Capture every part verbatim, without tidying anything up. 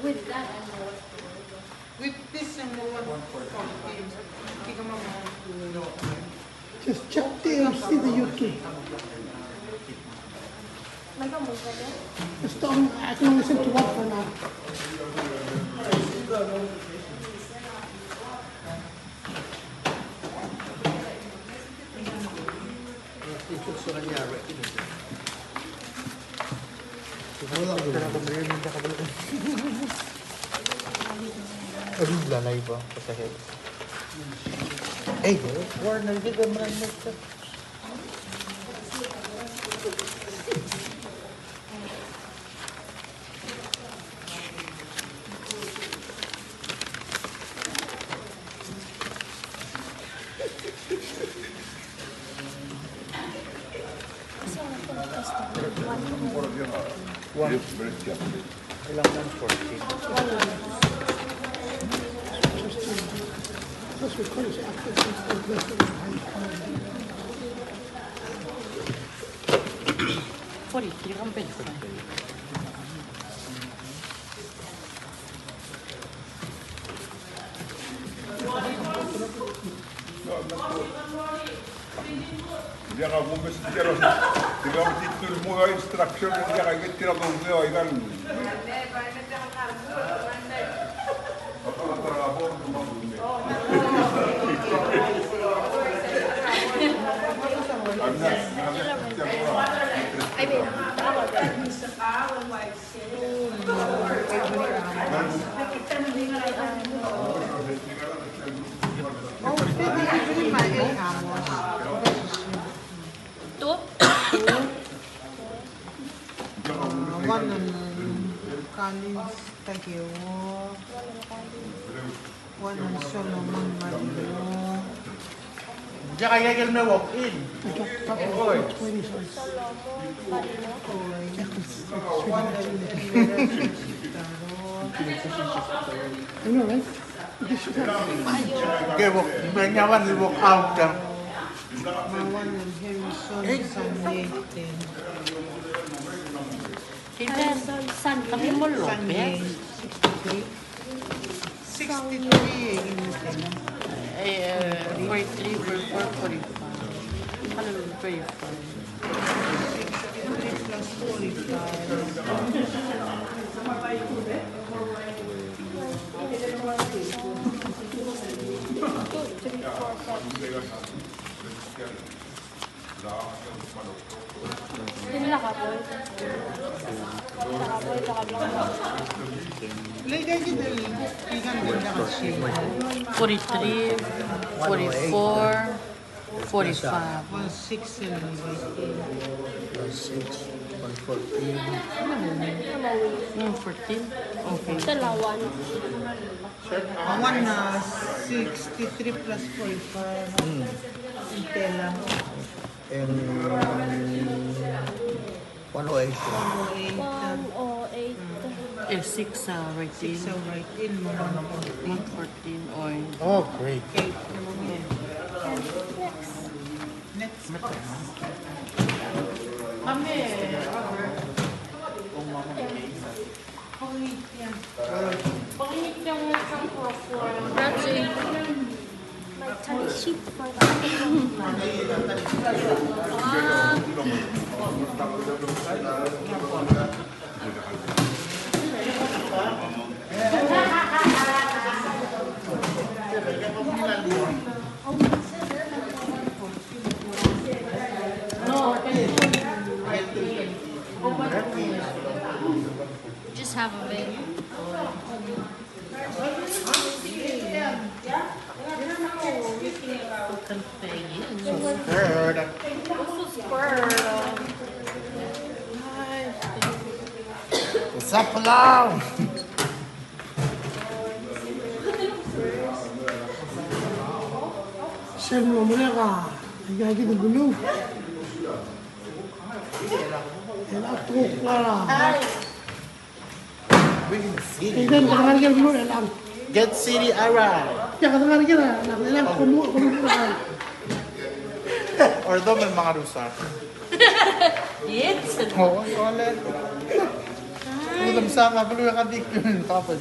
With that, I know what to do. With this and one for games, tingnan mo. Just check the, see the YouTube. Just don't, I can only listen to one for now. Hey, Warner, give them my mixer. One. Kailangan fourteen. Forty-three, kemam pwede. Diak a kumes, diak a, diak a metitur mo a instruction, diak a ike tir a mo a ikal. Two? Two. Ah, one on Collins Takeo. One on Solomon Mario. Diak a ikel me walk in. Oi. One on Rivera Shintaro. I know, right? Ke walk, me nyawan walk out. Mawan and Harrison Sanleten. Harrison Sanleten. Sanleten, sixty-three. Sixty-three, eh, forty-three, forty-four, forty-five. Ano, forty-five. Sixty-three plus forty-five. Forty-three, forty-four. Forty-five. One six and one six, one fourteen. Mm, fourteen? Okay. Ito la one. One, uh, sixty-three plus forty-five. Mm. Intela. And One oh eight. One oh eight. One oh eight. Eh, six, uh, right in. Six, uh, right in, one fourteen. One fourteen, oi. Oh, great. Okay. Next. Next box. Kami, Robert. My tally sheet for that. Just have a bit. Squirrel. What's up, Palau? Sel mo mereka, ya gitu dulu. Elang tuklala. Get city, alright. Ya, kede ngar er ngii er a, elang, elang, komo, komo, komo. Or domel mengarusar. Yes. Oh, ole. Udah bisa nggak perlu yang adik. Apa?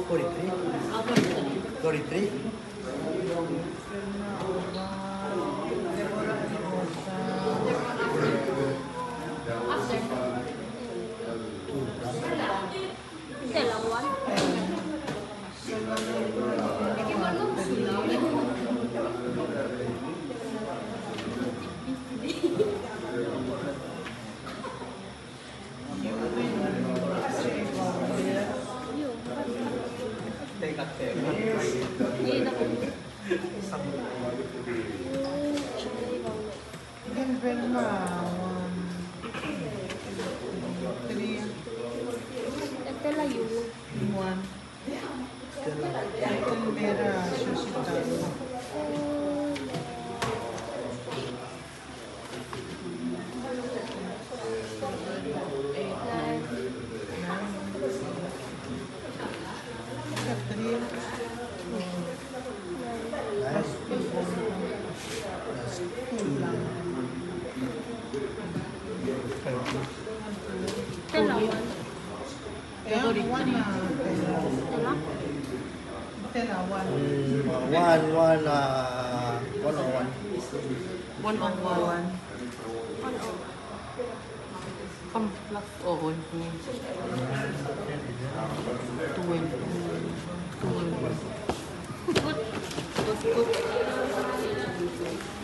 Forty-three? Forty-three? Then Velma, one, two, three. Stella, you. One. Stella. Then Vera, Susita. Stella, one, uh, Stella, one. Mm, one, one, uh, one oh one. One oh one. Come, plus, oh, one. Twelve. Twelve. Good. Good, good.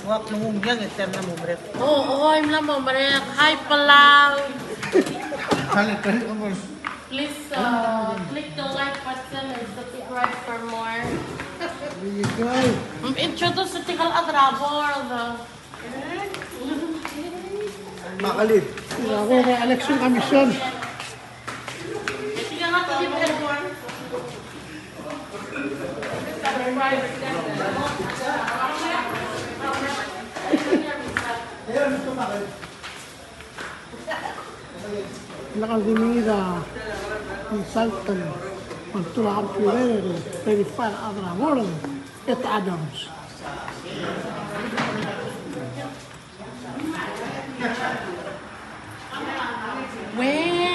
Ua klungel e te mla mo merek. O, o, e mla mo merek. Hi, Palau. Dale, dale, vamos. Please, uh, click the like button and subscribe for more. There you go. Mm, introduce er tirke el chad er a board. Makalid. Tirke el Election Commission. Ng di mei a consultant me a lechub a computer el verify a chad er a board. Ed Adams. Wow.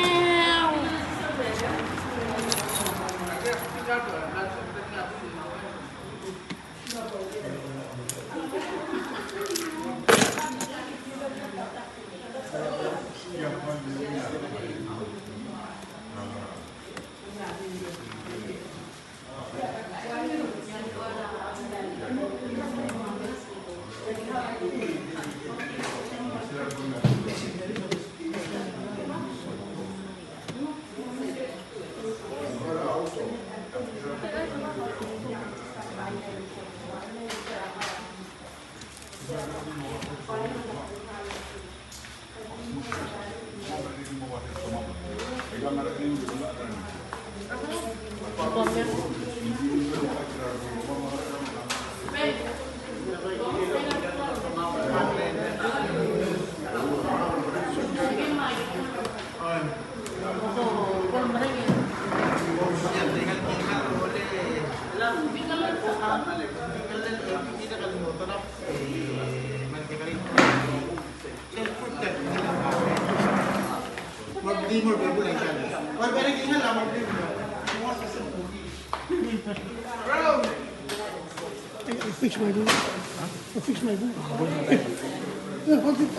I fix my boot. I fix my boot. Yeah, hold it.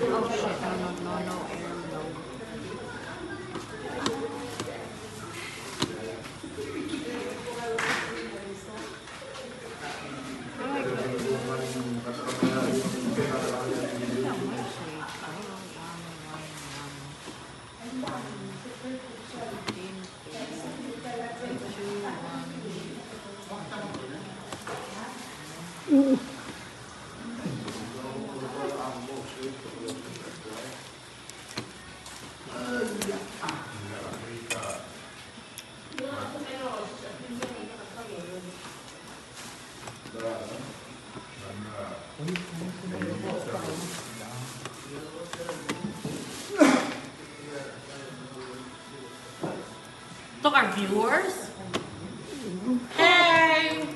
Oh shit, no, no, no, no, air, no. To our viewers. Hey.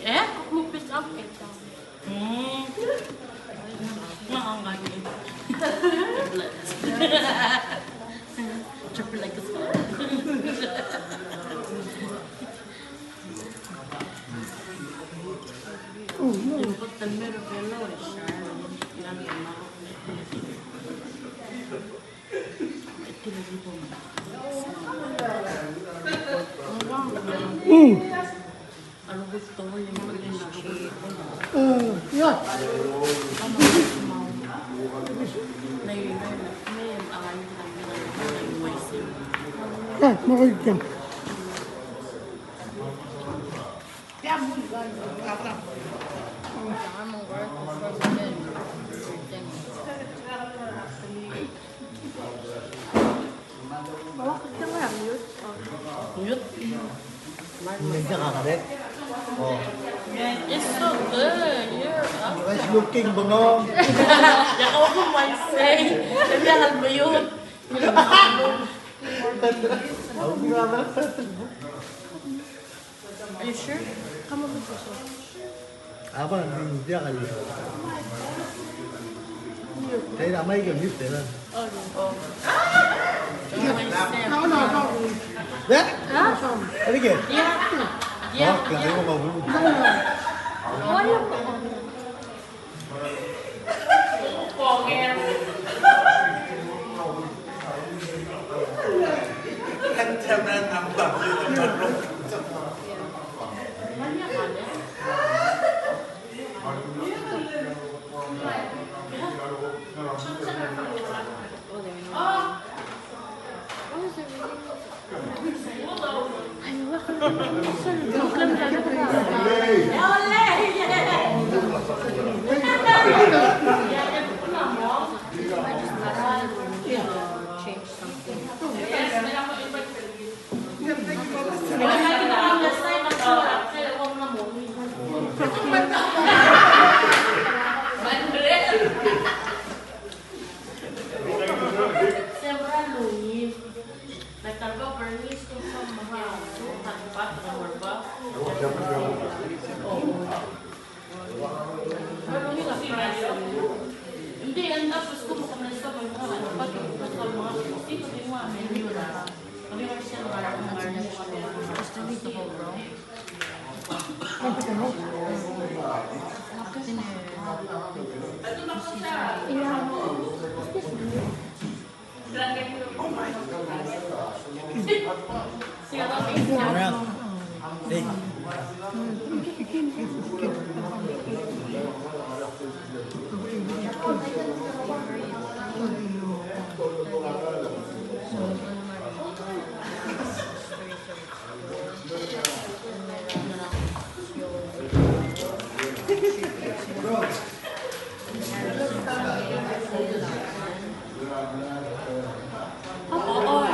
Eh? Hmm. Triplets. Triplets. Mm. Mm, yeah. Yeah, no, I can. Mute. Mute. Oh. It's so good. You're awesome. Nice looking, bengong. Ya, kau pun main say. Dia hal mute. Are you sure? Come over closer. Aba, ng diak a. Kei a mai ke mute, e. Oh, no. Oh. No, no, no. That? Huh? Are you good? Yeah. Yeah. Oh, yeah. Why you?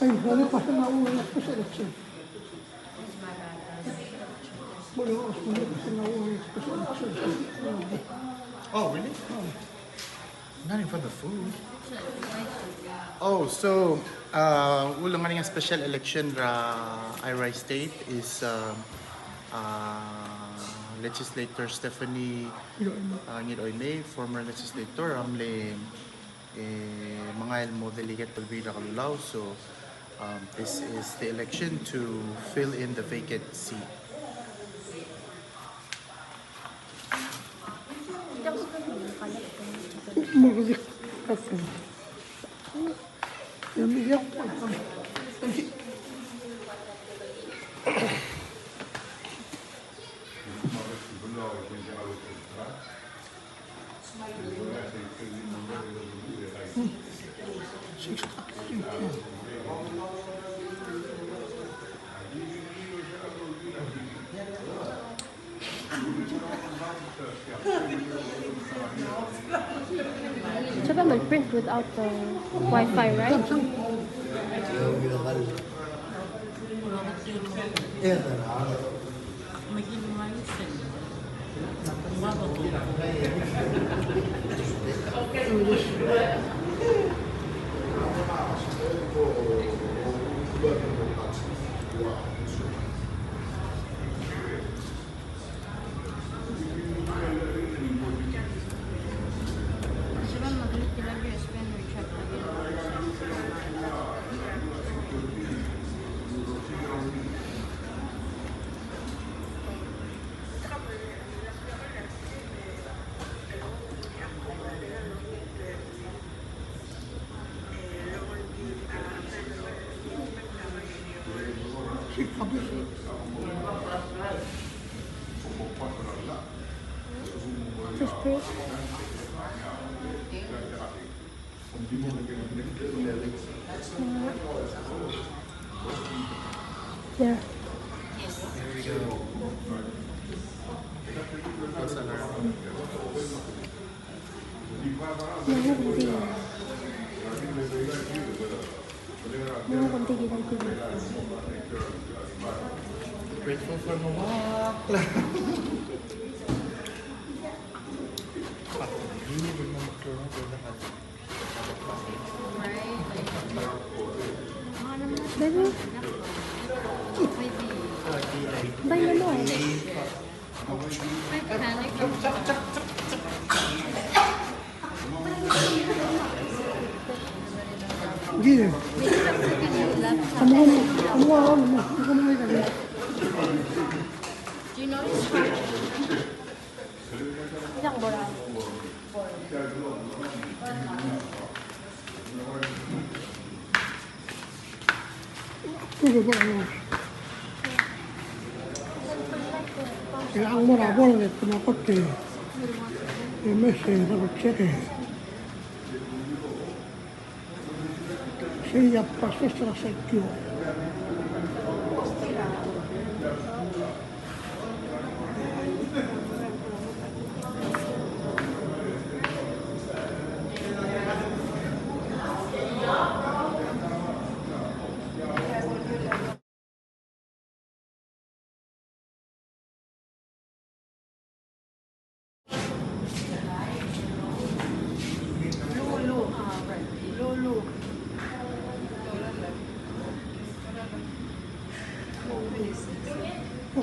Ay, wala pa sa na ulo na special election. Wala, wala pa sa na ulo na special election. Oh, really? Not in front of food. Oh, so, uh, ulo ng ngar er ngii a special election er a Airai State is, uh, uh, Legislator Stephanie, uh, Ngiroimei, former legislator, a mle, eh, mengai el mo delegate el bebil er a Kelulau. So, um, this is the election to fill in the vacant seat. Siya ba mag-print without the Wi-Fi, right? Just pray. There. There we go. What's that? Grateful for the walk. Baby. Baby mo. Hindi. Kamu, kamu, kamu, kamu, kamu. Do you notice? Kailangan mo er a board e te mo kot e, e mes e double check e. Sei a process er a sengkio.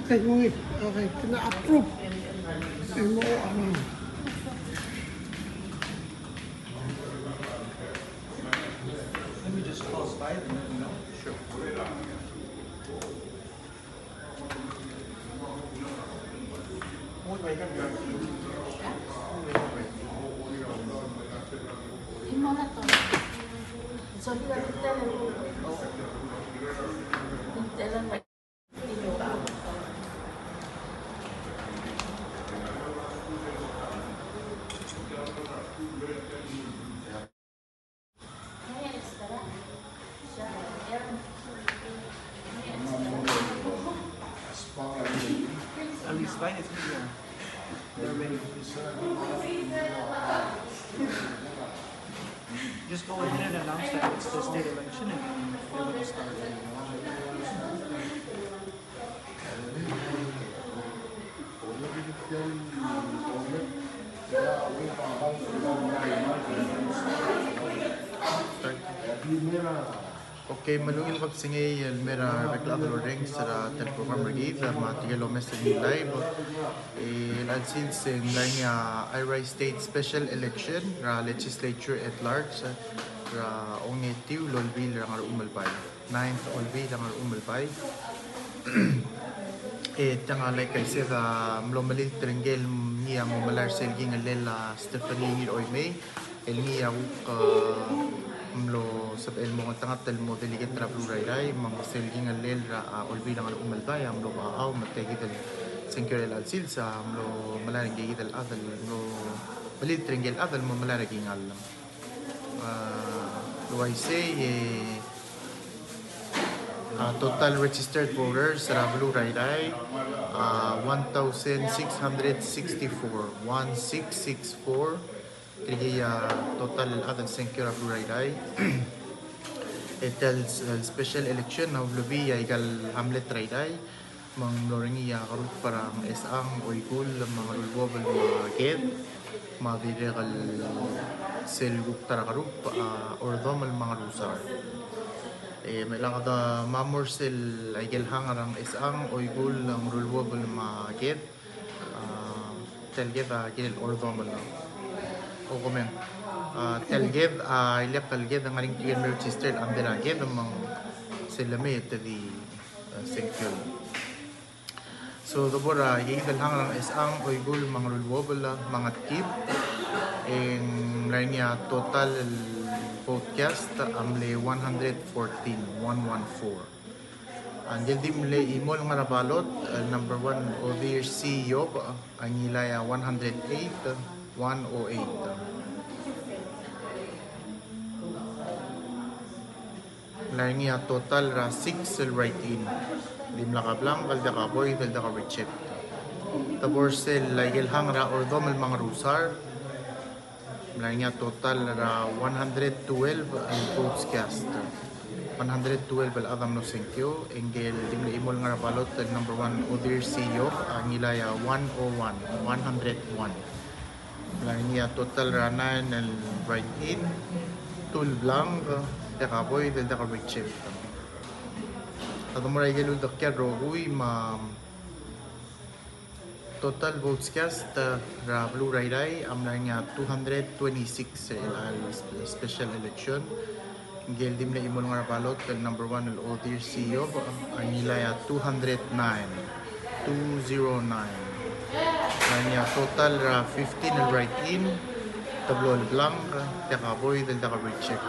Okay, okay, okay, kena approve. Mo, ano. Let me just close by and let me know. Sure. At least by the time they're ready. Just go ahead and announce that it's the state election and then everybody's Okay, me a ungil kebesengei el mei er a rebek el chad el orrenges er a tel program er kid, me tirke el omes er ngii el live. E chelecha el sils e ng mla er ngii a Airai State Special Election er a Legislature at Large er a ongetiu el olbiil er a Ngerchumelbai, ninth olbiil er a Ngerchumelbai. E tiang a, like I said, a mlo melilt er ngii el ngii a mo melai er sel kingellel a Stephanie Ngirchoimei, el ngii a kuk, a, mlo sebechel el mo ngeltengat el mo delegate er a beluu er a Irrai, me ng sel kingellel er a, a, olbiil er a Ngerchumelbai a mlo bechachau, me tia kid el sengkio er chelecha el sils a mlo melai er ngii kid el chad el mlo melilt er ngii el chad el mo melai er a kingall. A, el uaisei e, a, total registered voters er a beluu er a Irrai a one thousand six hundred sixty-four, one six six four. Tirkei a total el chad el sengkio er a beluu er a Irrai. E tia el, el special election a ulebii a ika el hamlet er a Irrai, me ng mlo er ngii a kerup er a Ngchesechang, Oikull, me a Ngeruluobel me a Ked, me a dirrek el sel kuk ta er a kerup a Ordomel me a Ngerusar. E me lak de mo er sel aike el hang er a Ngchesechang, Oikull, Ngeruluobel me a Ked, a, tia el Ked a kirel Ordomel. O komeng. A, tia el Ked a, ilek el Ked a ngar er ngii tirke el mle register el under er a Ked me ng sel lemei e te di, a, sengkio. So, de bo er a, aike el hang er a Ngchesechang, Oikull, me a Ngeruluobel, me a Ngetkib, e ng mla er ngii a total el vote cast a mle one hundred fourteen, one one four. A ngike el di mle chimo el ngar er a ballot, el number one, Odir C. Yob, a ngilai a one hundred eight, one oh eight. Ng mla er ngii a total er a six el write-in. Dimlak a blank, el diak a void, el diak a reject. De bo er sel aike el hang er a Ordomel me a Ngerusar, ng mla er ngii a total er a one hundred twelve el votes cast. One hundred twelve el chad a mlo sengkio, e ngike el di mle chimo el ngar er a ballot el number one, Odir C. Yob, a ngilai a one oh one, one hundred one. Ng mla er ngii a total er a nine el write-in, two el blank, diak a void, el diak a reject. A de mo er a ikel uldekial rokui me a total votes cast, a, er a beluu er a Irrai a mla er ngii a two hundred twenty-six el, el special election. Ngike el di mle chimo el ngar er a ballot el number one el Odir C. Yob a ngilai a two hundred nine, two zero nine. Ng mla er ngii a total er a fifteen el write-in, teblo el blank, diak a void, el diak a reject.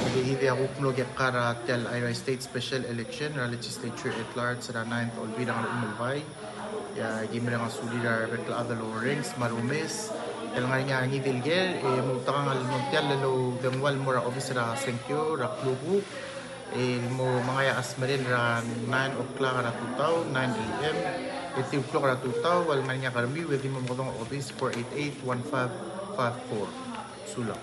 Ngike kid a kuk mlo kekka er tia el Airai State Special Election er a Legislature at Large er a ninth olbiil er a Ngerchumelbai. E aki mereng a sulir a rebek el chad el orrenges me a rumes el ngar er ngii a ngii di el ker, e mo outekangel el mo er tia el oudengua el mo er a obis er a sengkio er a klukuk, el mo mengai a chesmerel er a nine o'clock er a tutau, nine A M, e tiu el klok er a tutau, el ngar er ngii a kermiu e di mo mekedong a obis four eight eight one five five four. Sulang.